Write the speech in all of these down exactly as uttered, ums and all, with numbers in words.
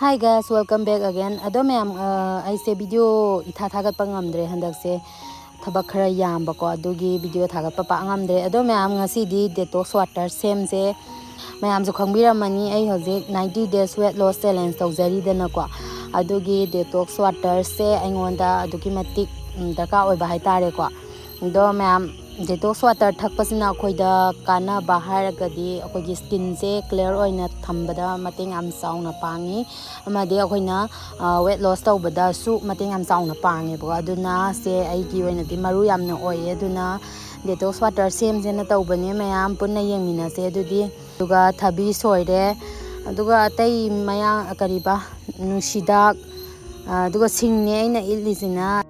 Hi guys, welcome back again. ꯑꯗꯣ ꯃꯌꯥꯝ, ꯑ, ꯑꯩꯁꯦ ꯚꯤꯗꯤꯑꯣ ꯏꯊꯥ ꯊꯥꯒꯠꯄ ꯉꯝꯗ꯭ꯔꯦ ꯍꯟꯗꯛꯁꯦ, ꯊꯕꯛ ꯈꯔ ꯌꯥꯝꯕꯀꯣ, ꯑꯗꯨꯒꯤ ꯚꯤꯗꯤꯑꯣ ꯊꯥꯒꯠꯄ ꯄꯥꯛ ꯉꯝꯗ꯭ꯔꯦ꯫ ꯑꯗꯣ ꯃꯌꯥꯝ, ꯉꯁꯤꯗꯤ detox water ꯁꯦꯝꯁꯦ꯫ ꯃꯌꯥꯝꯁꯨ ꯈꯪꯕꯤꯔꯝꯃꯅꯤ, ꯑꯩ ꯍꯧꯖꯤꯛ ninety days weight loss challenge ꯇꯧꯖꯔꯤꯗꯅꯀꯣ, ꯑꯗꯨꯒꯤ detox water ꯁꯦ ꯑꯩꯉꯣꯟꯗ ꯑꯗꯨꯛꯀꯤ ꯃꯇꯤꯛ, ꯎꯝ, ꯗꯔꯀꯥꯔ ꯑꯣꯏꯕ ꯍꯥꯏꯇꯥꯔꯦꯀꯣ꯫ ꯑꯗꯣ ꯃꯌꯥꯝ, detox water ꯊꯛꯄꯁꯤꯅ ꯑꯩꯈꯣꯏꯗ ꯀꯥꯟꯅꯕ ꯍꯥꯏꯔꯒꯗꯤ ꯑꯩꯈꯣꯏꯒꯤ skin ꯁꯦ clear ꯑꯣꯏꯅ ꯊꯝꯕꯗ ꯃꯇꯦꯡ ꯌꯥꯝ ꯆꯥꯎꯅ ꯄꯥꯡꯉꯤ, ꯑꯃꯗꯤ ꯑꯩꯈꯣꯏꯅ, ꯑ, weight loss ꯇꯧꯕꯗꯁꯨ ꯃꯇꯦꯡ ꯌꯥꯝ ꯆꯥꯎꯅ ꯄꯥꯡꯉꯦꯕꯀꯣ꯫ ꯑꯗꯨꯅ ꯁꯦ ꯑꯩꯒꯤ ꯑꯣꯏꯅꯗꯤ ꯃꯔꯨ ꯌꯥꯝꯅ ꯑꯣꯏꯌꯦ꯫ ꯑꯗꯨꯅ detox water ꯁꯦꯝꯁꯦꯅ ꯇꯧꯕꯅꯦ, ꯃꯌꯥꯝ ꯄꯨꯟꯅ ꯌꯦꯡꯃꯤꯟꯅꯁꯦ꯫ ꯑꯗꯨꯗꯤ, ꯑꯗꯨꯒ ꯊꯕꯤ ꯁꯣꯏꯔꯦ, ꯑꯗꯨꯒ ꯑꯇꯩ ꯃꯌꯥꯝ, ꯀꯔꯤꯕ, ꯅꯨꯡꯁꯤꯗꯥꯛ, ꯑ, ꯑꯗꯨꯒ ꯁꯤꯡꯅꯦ ꯑꯩꯅ ꯏꯠꯂꯤꯁꯤꯅ꯫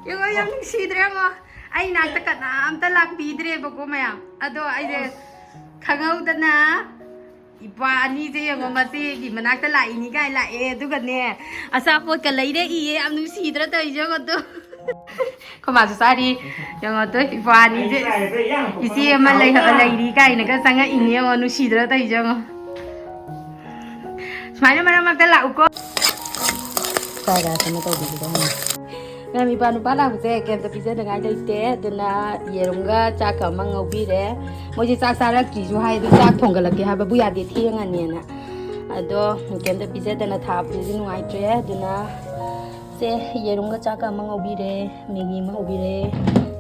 ꯌꯦꯡꯉꯣ, ꯌꯥꯝ ꯅꯨꯡꯁꯤꯗ꯭ꯔꯦ ꯌꯦꯡꯉꯣ꯫ ꯑꯩ ꯅꯥꯛꯇ ꯀꯅꯥꯝꯇ ꯂꯥꯛꯄꯤꯗ꯭ꯔꯦꯕꯀꯣ ꯃꯌꯥꯝ꯫ ꯑꯗꯣ ꯑꯩꯁꯦ ꯈꯪꯍꯧꯗꯅ ꯏꯄ꯭ꯋꯥ ꯑꯅꯤꯁꯦ ꯌꯦꯡꯉꯣ, ꯃꯆꯦꯒꯤ ꯃꯅꯥꯛꯇ ꯂꯥꯛꯏꯅꯤ ꯀꯥꯏ ꯂꯥꯛꯑꯦ, ꯑꯗꯨꯒꯅꯦ ꯑꯆꯥꯄꯣꯠꯀ ꯂꯩꯔꯛꯏꯌꯦ꯫ ꯌꯥꯝ ꯅꯨꯡꯁꯤꯗ꯭ꯔꯥ ꯇꯧꯔꯤꯁꯦ? ꯌꯦꯡꯉꯣ ꯑꯗꯨ꯫ ꯑꯩꯈꯣꯏ ꯃꯥꯁꯨ ꯆꯥꯔꯤ꯫ ꯌꯦꯡꯉꯣ ꯑꯗꯨ ꯏꯄ꯭ꯋꯥ ꯑꯅꯤꯁꯦ, ꯏꯆꯦ ꯑꯃ ꯂꯩ-, ꯂꯩꯔꯤ ꯀꯥꯏꯅꯒ ꯆꯪꯉꯛꯏꯅꯦ꯫ ꯌꯦꯡꯉꯣ ꯅꯨꯡꯁꯤꯗ꯭ꯔꯥ ꯇꯧꯔꯤꯁꯦ? ꯌꯦꯡꯉꯣ ꯁꯨꯃꯥꯏꯅ ꯃꯔꯛ ꯃꯔꯛꯇ ꯂꯥꯛꯎꯀꯣ꯫ ꯆꯥꯏ ꯆꯥꯏ ꯀꯩꯅꯣ ꯇꯧꯕꯤꯒꯗꯕꯅꯤ꯫ ꯃꯌꯥꯝ ꯏꯄꯥ ꯅꯨꯄꯥ ꯂꯥꯛꯄꯁꯦ ꯀꯩꯝꯇ ꯄꯤꯖꯅꯤꯡꯉꯥꯏ ꯂꯩꯇꯦ, ꯑꯗꯨꯅ ꯌꯦꯔꯨꯝꯒ ꯆꯥꯛꯀ ꯑꯃ ꯉꯧꯕꯤꯔꯦ꯫ ꯃꯣꯏꯁꯦ ꯆꯥꯛ ꯆꯥꯔꯛꯇ꯭ꯔꯤꯁꯨ ꯍꯥꯏ, ꯑꯗꯨ ꯆꯥꯛ ꯊꯣꯡꯒꯠꯂꯛꯀꯦ ꯍꯥꯏꯕꯕꯨ ꯌꯥꯗꯦ, ꯊꯦꯡꯉꯅꯤꯅ꯫ ꯑꯗꯣ ꯀꯩꯝꯇ ꯄꯤꯖꯗꯅ ꯊꯥꯕꯗꯨꯗꯤ ꯅꯨꯡꯉꯥꯏꯇ꯭ꯔꯦ, ꯑꯗꯨꯅ ꯁꯦ ꯌꯦꯔꯨꯝꯒ ꯆꯥꯛꯀ ꯑꯃ ꯉꯧꯕꯤꯔꯦ, ꯃꯦꯒꯤ ꯑꯃ ꯍꯧꯕꯤꯔꯦ,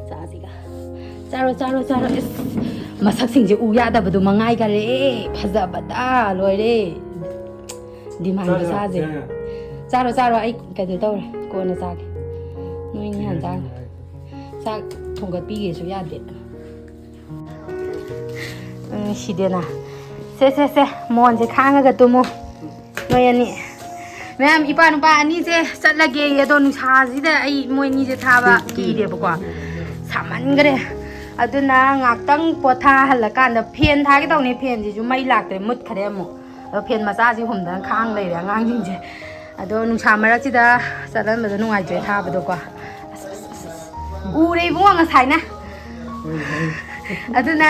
ꯆꯥꯁꯤꯒ꯫ ꯆꯥꯔꯣ ꯆꯥꯔꯣ ꯆꯥꯔꯣ꯫ ꯏꯁ, ꯃꯁꯛꯁꯤꯡꯁꯦ ꯎ ꯌꯥꯗꯕꯗꯣ ꯃꯉꯥꯏꯈꯔꯦ, ꯐꯖꯕꯗ ꯂꯣꯏꯔꯦ꯫ ꯗꯤꯃꯥꯟ ꯆꯥꯔꯣ, ꯃꯁꯥꯁꯦ꯫ ꯆꯥꯔꯣ꯫ ꯆꯥꯔꯣ ꯆꯥꯔꯣ, ꯑꯩ ꯀꯩꯅꯣ ꯇꯧꯔꯦ, ꯀꯣꯟꯅ ꯆꯥꯒꯦ꯫ ꯅꯣꯏꯅꯤ ꯍꯥꯟꯅ ꯆꯥꯔꯣ꯫ ꯆꯥꯛ ꯊꯣꯡꯒꯠꯄꯤꯒꯦꯁꯨ ꯌꯥꯗꯦ꯫ ꯎꯝ, ꯁꯤꯗꯦꯅ꯫ ꯁꯦ ꯁꯦ ꯁꯦ, ꯃꯣꯟꯁꯦ ꯈꯥꯡꯉꯒ ꯇꯨꯝꯃꯨ ꯅꯣꯏ ꯑꯅꯤ꯫ ꯃꯌꯥꯝ ꯏꯄꯥ ꯅꯨꯄꯥ ꯑꯅꯤꯁꯦ ꯆꯠꯂꯒꯦ꯫ ꯑꯗꯣ ꯅꯨꯡꯁꯥꯁꯤꯗ ꯑꯩ ꯃꯣꯏ ꯑꯅꯤꯁꯦ ꯊꯥꯕ ꯀꯤꯔꯦꯕꯀꯣ, ꯁꯥꯃꯟꯈ꯭ꯔꯦ꯫ ꯑꯗꯨꯅ ꯉꯥꯛꯇꯪ ꯄꯣꯊꯥꯍꯜꯂꯀꯥꯟꯗ ꯐꯦꯟ ꯊꯥꯒꯦ ꯇꯧꯅꯤ, ꯐꯦꯟꯁꯤꯁꯨ ꯃꯩ ꯂꯥꯛꯇ꯭ꯔꯦ, ꯃꯨꯠꯈ꯭ꯔꯦ ꯑꯃꯨꯛ꯫ ꯑꯗꯣ ꯐꯦꯟ ꯃꯆꯥꯁꯤ ꯍꯨꯝꯗꯅ ꯈꯥꯡ ꯂꯩꯔꯦ ꯑꯉꯥꯡꯁꯤꯡꯁꯦ꯫ ꯑꯗꯣ ꯅꯨꯡꯁꯥ ꯃꯔꯛꯁꯤꯗ ꯆꯠꯍꯟꯕꯗꯣ ꯅꯨꯡꯉꯥꯏꯇ꯭ꯔꯦ ꯊꯥꯕꯗꯣꯀꯣ꯫ ꯑꯁ, ꯑꯁ, ꯑꯁ, ꯑꯁ꯫ ꯎꯔꯦ ꯏꯕꯨꯡꯉꯣ ꯉꯁꯥꯏꯅ꯫ ꯑꯗꯨꯅ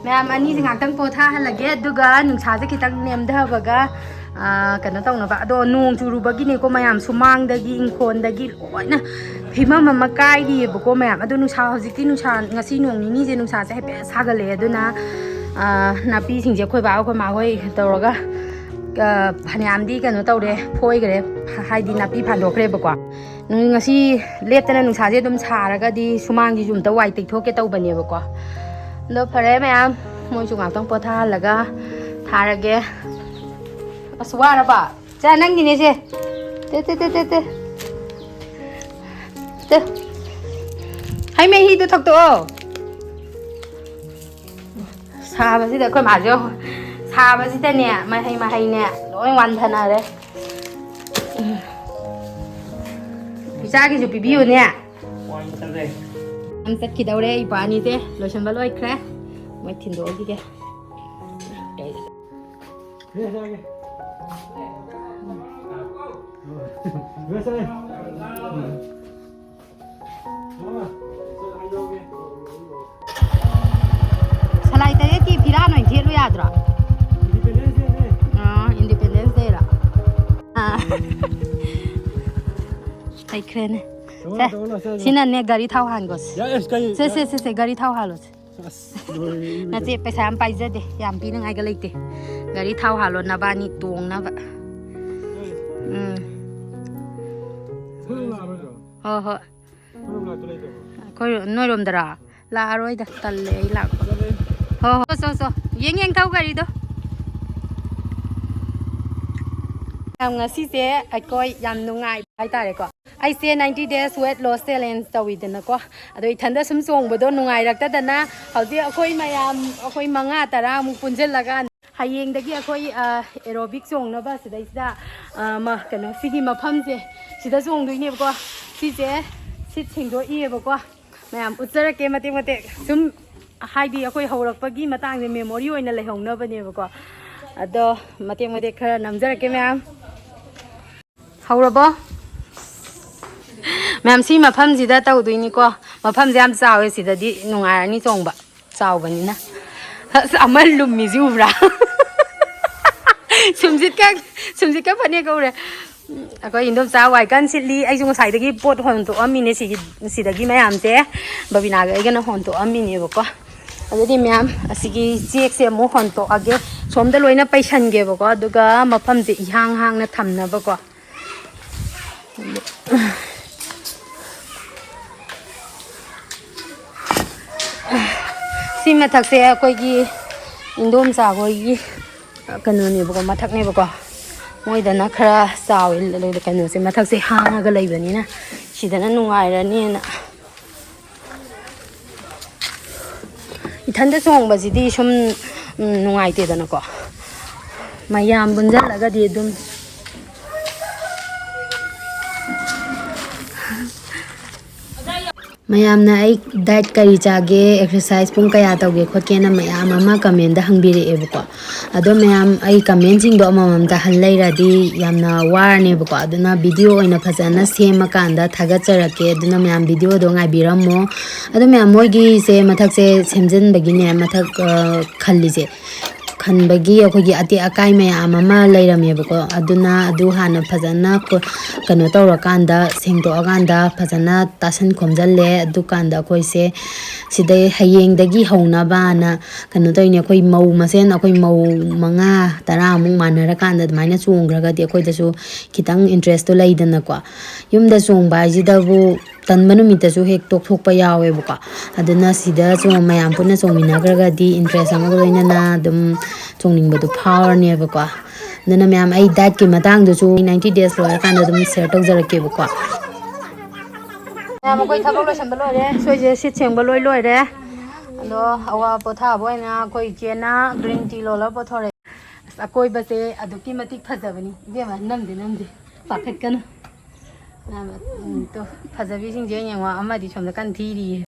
ꯃꯌꯥꯝ ꯑꯅꯤꯁꯦ ꯉꯥꯛꯇꯪ ꯄꯣꯊꯥꯍꯜꯂꯒꯦ, ꯑꯗꯨꯒ ꯅꯨꯡꯁꯥꯁꯦ ꯈꯤꯇꯪ ꯅꯦꯝꯊꯕꯒ, ꯑꯥ, ꯀꯩꯅꯣ ꯇꯧꯅꯕ꯫ ꯑꯗꯣ ꯅꯣꯡ ꯆꯨꯔꯨꯕꯒꯤꯅꯦꯀꯣ ꯃꯌꯥꯝ, ꯁꯨꯃꯥꯡꯗꯒꯤ ꯏꯪꯈꯣꯜꯗꯒꯤ ꯂꯣꯏꯅ ꯐꯤꯕꯝ ꯑꯃ ꯀꯥꯏꯔꯤꯑꯕꯀꯣ ꯃꯌꯥꯝ꯫ ꯑꯗꯣ ꯅꯨꯡꯁꯥ ꯍꯧꯖꯤꯛꯇꯤ, ꯅꯨꯡꯁꯥ ꯉꯁꯤ ꯅꯣꯡ ꯅꯤꯅꯤꯁꯦ ꯅꯨꯡꯁꯥꯁꯦ ꯍꯥꯏꯐꯦꯠ ꯁꯥꯒꯠꯂꯛꯑꯦ꯫ ꯑꯗꯨꯅ, ꯑꯥ, ꯅꯥꯄꯤꯁꯤꯡꯁꯦ ꯑꯩꯈꯣꯏ ꯕꯥ ꯑꯩꯈꯣꯏ ꯃꯥ ꯍꯣꯏ ꯇꯧꯔꯒ, ꯑꯥ, ꯐꯅꯌꯥꯝꯗꯤ ꯀꯩꯅꯣ ꯇꯧꯔꯦ, ꯐꯣꯏꯈ꯭ꯔꯦ, ꯍꯥꯏꯗꯤ ꯅꯥꯄꯤ ꯐꯥꯟꯗꯣꯛꯈ꯭ꯔꯦꯕꯀꯣ꯫ ꯅꯨꯡ-, ꯉꯁꯤ ꯂꯦꯞꯇꯅ ꯅꯨꯡꯁꯥꯁꯦ ꯑꯗꯨꯝ ꯁꯥꯔꯒꯗꯤ ꯁꯨꯃꯥꯡꯁꯤꯁꯨ ꯑꯝꯇ ꯋꯥꯏ ꯇꯩꯊꯣꯛꯀꯦ ꯇꯧꯕꯅꯦꯕꯀꯣ꯫ ꯑꯗꯣ ꯐꯔꯦ ꯃꯌꯥꯝ, ꯃꯣꯏꯁꯨ ꯉꯥꯛꯇꯪ ꯄꯣꯊꯥꯍꯜꯂꯒ ꯊꯥꯔꯒꯦ꯫ ꯑꯁ, ꯋꯥꯔꯕ? ꯆꯥ, ꯅꯪꯒꯤꯅꯦ ꯁꯦ꯫ ꯇꯦ, ꯇꯦ, ꯇꯦ, ꯇꯦ, ꯇꯦ꯫ ꯇꯦ꯫ ꯍꯩ ꯃꯍꯤꯗꯣ ꯊꯛꯇꯣꯛꯑꯣ꯫ ꯁꯥꯕꯁꯤꯗ ꯑꯩꯈꯣꯏ ꯃꯥꯁꯨ ꯁꯥꯕꯁꯤꯗꯅꯦ ꯃꯍꯩ ꯃꯍꯩꯅꯦ ꯂꯣꯏ ꯋꯥꯟꯊꯅꯔꯦ꯫ ꯏꯆꯥꯒꯤꯁꯨ ꯄꯤꯕꯤꯌꯨꯅꯦ꯫ ꯌꯥꯝ ꯆꯠꯈꯤꯗꯧꯔꯦ ꯏꯄꯥ ꯑꯅꯤꯁꯦ, ꯂꯣꯏꯁꯟꯕ ꯂꯣꯏꯈ꯭ꯔꯦ꯫ ꯃꯣꯏ ꯊꯤꯟꯗꯣꯛꯑꯈꯤꯒꯦ꯫ ꯁꯦ, ꯆꯥꯒꯦ꯫ ꯎꯝ꯫ ꯎꯝ꯫ ꯁꯦ꯫ ꯎꯝ꯫ ꯁꯂꯥꯏ ꯇꯔꯦꯠꯀꯤ ꯐꯤꯔꯥꯟ ꯑꯣꯏꯅ ꯊꯦꯠꯂꯨ ꯌꯥꯗ꯭ꯔꯣ? Independence Day ꯅꯦ꯫ ꯑꯥ, Independence Day ꯔꯣ? ꯑꯥ꯫ ꯂꯩꯈ꯭ꯔꯦꯅꯦ꯫ ꯇꯧꯔꯣ, ꯁꯦ, ꯇꯧꯔꯣ, ꯁꯦ, ꯁꯦ꯫ ꯁꯤꯅꯅꯦ ꯒꯥꯔꯤ ꯊꯥꯎ ꯍꯥꯟꯈꯣꯁꯦ꯫ ꯌꯥ, ꯑꯦꯁ, ꯀꯩ, ꯁꯦ, ꯌꯥ꯫ ꯁꯦ, ꯁꯦ, ꯁꯦ, ꯒꯥꯔꯤ ꯊꯥꯎ ꯍꯥꯜꯂꯣꯁꯦ꯫ ꯑꯁ, ꯂꯣꯏꯔꯦ, ꯏꯕꯦꯝꯃ꯫ ꯅꯆꯦ ꯄꯩꯁꯥ ꯌꯥꯝ ꯄꯥꯏꯖꯗꯦ, ꯌꯥꯝ ꯄꯤꯅꯉꯥꯏꯒ ꯂꯩꯇꯦ꯫ ꯒꯥꯔꯤ ꯊꯥꯎ ꯍꯥꯜꯂꯣ ꯅꯕꯥꯅꯤ ꯇꯣꯡꯅꯕ꯫ ꯎꯝ꯫ ꯈꯣꯏꯔꯣꯝ ꯂꯥꯛꯑꯔꯣꯏꯗ꯭ꯔꯣ? ꯍꯣꯏ, ꯍꯣꯏ꯫ ꯈꯣꯏꯔꯣꯝ ꯂꯥꯛꯇꯣꯏ ꯂꯩꯇ꯭ꯔꯕꯣ? ꯑꯩꯈꯣꯏ ꯅꯣꯏꯔꯣꯝꯗꯔꯥ? ꯂꯥꯛꯑꯔꯣꯏꯗ, ꯇꯜꯂꯦ ꯑꯩ ꯂꯥꯛꯄ꯫ ꯆꯠꯂꯦ꯫ ꯍꯣꯏ, ꯍꯣꯏ, ꯆꯣ, ꯆꯣ, ꯌꯦꯡ ꯌꯦꯡ ꯊꯧ ꯒꯥꯔꯤꯗꯣ꯫ ꯌꯥꯝ ꯉꯁꯤꯁꯦ ꯑꯩꯈꯣꯏ ꯌꯥꯝ ꯅꯨꯡꯉꯥꯏꯕ ꯍꯥꯏꯇꯥꯔꯦꯀꯣ꯫ ꯑꯩꯁꯦ ninety days weight loss challenge ꯇꯧꯋꯤꯗꯅꯀꯣ꯫ ꯑꯗꯣ ꯏꯊꯟꯗ ꯁꯨꯝ ꯆꯣꯡꯕꯗꯣ ꯅꯨꯡꯉꯥꯏꯔꯛꯇꯗꯅ ꯍꯧꯖꯤꯛ ꯑꯩꯈꯣꯏ ꯃꯌꯥꯝ, ꯑꯩꯈꯣꯏ ꯃꯉꯥ ꯇꯔꯥꯃꯨꯛ ꯄꯨꯟꯁꯤꯜꯂꯒ ꯍꯌꯦꯡꯗꯒꯤ ꯑꯩꯈꯣꯏ, ꯑ, aerobic ꯆꯣꯡꯅꯕ ꯁꯤꯗꯩꯁꯤꯗ, ꯑ, ꯃ-, ꯀꯩꯅꯣ, ꯁꯤꯒꯤ ꯃꯐꯝꯁꯦ ꯁꯤꯗ ꯆꯣꯡꯗꯣꯏꯅꯦꯕꯀꯣ꯫ ꯁꯤꯁꯦ ꯁꯤꯠ ꯁꯦꯡꯗꯣꯛꯏꯌꯦꯕꯀꯣ꯫ ꯃꯌꯥꯝ ꯎꯠꯆꯔꯛꯀꯦ ꯃꯇꯦꯛ ꯃꯇꯦꯛ꯫ ꯁꯨꯝ ꯍꯥꯏꯗꯤ ꯑꯩꯈꯣꯏ ꯍꯧꯔꯛꯄꯒꯤ ꯃꯇꯥꯡꯁꯦ memory ꯑꯣꯏꯅ ꯂꯩꯍꯧꯅꯕꯅꯦꯕꯀꯣ꯫ ꯑꯗꯣ ꯃꯇꯦꯛ ꯃꯇꯦꯛ ꯈꯔ ꯅꯝꯖꯔꯛꯀꯦ ꯃꯌꯥꯝ꯫ ꯍꯧꯔꯕꯣ? ꯃꯌꯥꯝ, ꯁꯤ ꯃꯐꯝꯁꯤꯗ ꯇꯧꯗꯣꯏꯅꯤꯀꯣ꯫ ꯃꯐꯝꯁꯦ ꯌꯥꯝ ꯆꯥꯎꯋꯦ, ꯁꯤꯗꯗꯤ ꯅꯨꯡꯉꯥꯏꯔꯅꯤ ꯆꯣꯡꯕ, ꯆꯥꯎꯕꯅꯤꯅ꯫ ꯑꯁ, ꯑꯃ ꯂꯨꯝꯃꯤꯁꯤ ꯎꯕ꯭ꯔꯥ? ꯁꯨꯝꯖꯤꯠꯀ, ꯁꯨꯝꯖꯤꯠꯀ ꯐꯅꯦꯛ ꯀꯧꯔꯦ꯫ ꯑꯩꯈꯣꯏ ꯏꯟꯗꯣꯝꯆꯥ ꯋꯥꯏ ꯀꯟ ꯁꯤꯠꯂꯤ꯫ ꯑꯩꯁꯨ ꯉꯁꯥꯏꯗꯒꯤ ꯄꯣꯠ ꯍꯣꯟꯗꯣꯛꯑꯝꯃꯤꯅꯦ ꯁꯤꯒꯤ, ꯁꯤꯗꯒꯤ ꯃꯌꯥꯝꯁꯦ꯫ ꯕꯕꯤꯅꯥꯒ ꯑꯩꯒꯅ ꯍꯣꯟꯗꯣꯛꯑꯝꯃꯤꯅꯦꯕꯀꯣ꯫ ꯑꯗꯨꯗꯤ ꯃꯌꯥꯝ, ꯑꯁꯤꯒꯤ ꯆꯦꯛꯁꯦ ꯑꯃꯨꯛ ꯍꯣꯟꯇꯣꯛꯑꯒꯦ꯫ ꯁꯣꯝꯗ ꯂꯣꯏꯅ ꯄꯩꯁꯟꯒꯦꯕꯀꯣ, ꯑꯗꯨꯒ ꯃꯐꯝꯁꯦ ꯏꯍꯥꯡ ꯍꯥꯡꯅ ꯊꯝꯅꯕꯀꯣ꯫ ꯁꯤ ꯃꯊꯛꯁꯦ ꯑꯩꯈꯣꯏꯒꯤ ꯏꯟꯗꯣꯝꯆꯥ ꯍꯣꯏꯒꯤ ꯀꯩꯅꯣꯅꯦꯕꯀꯣ, ꯃꯊꯛꯅꯦꯕꯀꯣ꯫ ꯃꯣꯏꯗꯅ ꯈꯔ ꯆꯥꯎꯋꯦ, ꯀꯩꯅꯣꯁꯦ, ꯃꯊꯛꯁꯦ ꯍꯥꯡꯉꯒ ꯂꯩꯕꯅꯤꯅ ꯁꯤꯗꯅ ꯅꯨꯡꯉꯥꯏꯔꯅꯤꯅ꯫ ꯏꯊꯟꯗ ꯆꯣꯡꯕꯁꯤꯗꯤ ꯁꯨꯝ, ꯎꯝ, ꯅꯨꯡꯉꯥꯏꯇꯦꯗꯅꯀꯣ꯫ ꯃꯌꯥꯝ ꯄꯨꯟꯁꯤꯜꯂꯒꯗꯤ ꯑꯗꯨꯝ꯫ ꯃꯌꯥꯝꯅ ꯑꯩ ꯗꯥꯏꯠ ꯀꯔꯤ ꯆꯥꯒꯦ, ꯑꯦꯛꯁꯔꯁꯥꯏꯁ ꯄꯨꯡ ꯀꯌꯥ ꯇꯧꯒꯦ ꯈꯣꯠꯀꯦꯅ ꯃꯌꯥꯝ ꯑꯃ ꯀꯃꯦꯟꯗ ꯍꯪꯕꯤꯔꯛꯑꯦꯕꯀꯣ꯫ ꯑꯗꯣ ꯃꯌꯥꯝ, ꯑꯩ ꯀꯃꯦꯟꯁꯤꯡꯗꯣ ꯑꯃꯃꯝꯇ ꯍꯜ ꯂꯩꯔꯗꯤ ꯌꯥꯝꯅ ꯋꯥꯔꯅꯦꯕꯀꯣ꯫ ꯑꯗꯨꯅ ꯚꯤꯗꯤꯑꯣ ꯑꯣꯏꯅ ꯐꯖꯅ ꯁꯦꯝꯃꯀꯥꯟꯗ ꯊꯥꯒꯠꯆꯔꯛꯀꯦ꯫ ꯑꯗꯨꯅ ꯃꯌꯥꯝ ꯚꯤꯗꯤꯑꯣꯗꯣ ꯉꯥꯏꯕꯤꯔꯝꯃꯣ꯫ ꯑꯗꯣ ꯃꯌꯥꯝ, ꯃꯣꯏꯒꯤꯁꯦ ꯃꯊꯛꯁꯦ ꯁꯦꯝꯖꯤꯟꯕꯒꯤꯅꯦ, ꯃꯊꯛ, ꯑ, ꯈꯜꯂꯤꯁꯦ꯫ ꯈꯟꯕꯒꯤ ꯑꯩꯈꯣꯏꯒꯤ ꯑꯇꯦꯛ ꯑꯀꯥꯏ ꯃꯌꯥꯝ ꯑꯃ ꯂꯩꯔꯝꯃꯦꯕꯀꯣ꯫ ꯑꯗꯨꯅ ꯑꯗꯨ ꯍꯥꯟꯅ ꯐꯖꯅ ꯀꯣ-, ꯀꯩꯅꯣ ꯇꯧꯔꯀꯥꯟꯗ, ꯁꯦꯡꯗꯣꯛꯑꯀꯥꯟꯗ ꯐꯖꯅ ꯇꯥꯁꯟ ꯈꯣꯝꯖꯤꯜꯂꯦ꯫ ꯑꯗꯨꯀꯥꯟꯗ ꯑꯩꯈꯣꯏꯁꯦ ꯁꯤꯗꯩ ꯍꯌꯦꯡꯗꯒꯤ ꯍꯧꯅꯕꯅ ꯀꯩꯅꯣ ꯇꯧꯔꯤꯅꯦ꯫ ꯑꯩꯈꯣꯏ ꯃꯧ ꯃꯁꯦꯟ, ꯑꯩꯈꯣꯏ ꯃꯧ ꯃꯉꯥ ꯇꯔꯥꯃꯨꯛ ꯃꯥꯟꯅꯔꯀꯥꯟꯗ ꯑꯗꯨꯃꯥꯏꯅ ꯆꯣꯡꯈ꯭ꯔꯒꯗꯤ ꯑꯩꯈꯣꯏꯗꯁꯨ ꯈꯤꯇꯪ ꯏꯟꯇꯔꯦꯁꯇꯣ ꯂꯩꯗꯅꯀꯣ꯫ ꯌꯨꯝꯗ ꯆꯣꯡꯕ ꯍꯥꯏꯁꯤꯗꯕꯨ ꯇꯟꯕ ꯅꯨꯃꯤꯠꯇꯁꯨ ꯍꯦꯛ ꯇꯣꯛꯊꯣꯛꯄ ꯌꯥꯎꯋꯦꯕꯀꯣ꯫ ꯑꯗꯨꯅ ꯁꯤꯗ ꯆꯣꯡ-, ꯃꯌꯥꯝ ꯄꯨꯟꯅ ꯆꯣꯡꯃꯤꯟꯅꯈ꯭ꯔꯒꯗꯤ ꯏꯟꯇꯔꯦꯁ ꯑꯃꯒ ꯂꯣꯏꯅꯅ ꯑꯗꯨꯝ ꯆꯣꯡꯅꯤꯡꯕꯗꯣ ꯐꯥꯎꯔꯅꯦꯕꯀꯣ꯫ ꯑꯗꯨꯅ ꯃꯌꯥꯝ, ꯑꯩ ꯗꯥꯏꯠꯀꯤ ꯃꯇꯥꯡꯗꯁꯨ ꯑꯩ ꯅꯥꯏꯟꯇꯤ ꯗꯦꯖ ꯂꯣꯏꯔꯀꯥꯟꯗ ꯑꯗꯨꯝ ꯁꯤꯌꯔ ꯇꯧꯖꯔꯛꯀꯦꯕꯀꯣ꯫ ꯃꯌꯥꯝ, ꯑꯩꯈꯣꯏ ꯊꯕꯛ ꯂꯣꯏꯁꯟꯕ ꯂꯣꯏꯔꯦ, ꯁꯣꯏꯁꯦ ꯁꯤꯠ ꯁꯦꯡꯕ ꯂꯣꯏ ꯂꯣꯏꯔꯦ꯫ ꯑꯗꯣ ꯑꯋꯥ ꯄꯣꯊꯥꯕ ꯑꯣꯏꯅ ꯑꯩꯈꯣꯏ ꯏꯆꯦꯅ ꯒ꯭ꯔꯤꯟ ꯇꯤ ꯂꯣꯜꯂꯒ ꯄꯨꯊꯣꯔꯛꯑꯦ꯫ ꯑꯁ, ꯑꯀꯣꯏꯕꯁꯦ ꯑꯗꯨꯛꯀꯤ ꯃꯇꯤꯛ ꯐꯖꯕꯅꯤ ꯏꯕꯦꯝꯃ, ꯅꯝꯗꯤ ꯅꯝꯗꯤ, ꯄꯥꯈꯠꯀꯅꯨ꯫ ꯃꯌꯥꯝ, ꯎꯝ, ꯇꯣ, ꯐꯖꯕꯤꯁꯤꯡꯁꯦ ꯌꯦꯡꯉꯣ, ꯑꯃꯗꯤ ꯁꯣꯝꯗ ꯀꯟꯅ ꯊꯤꯔꯤꯌꯦ꯫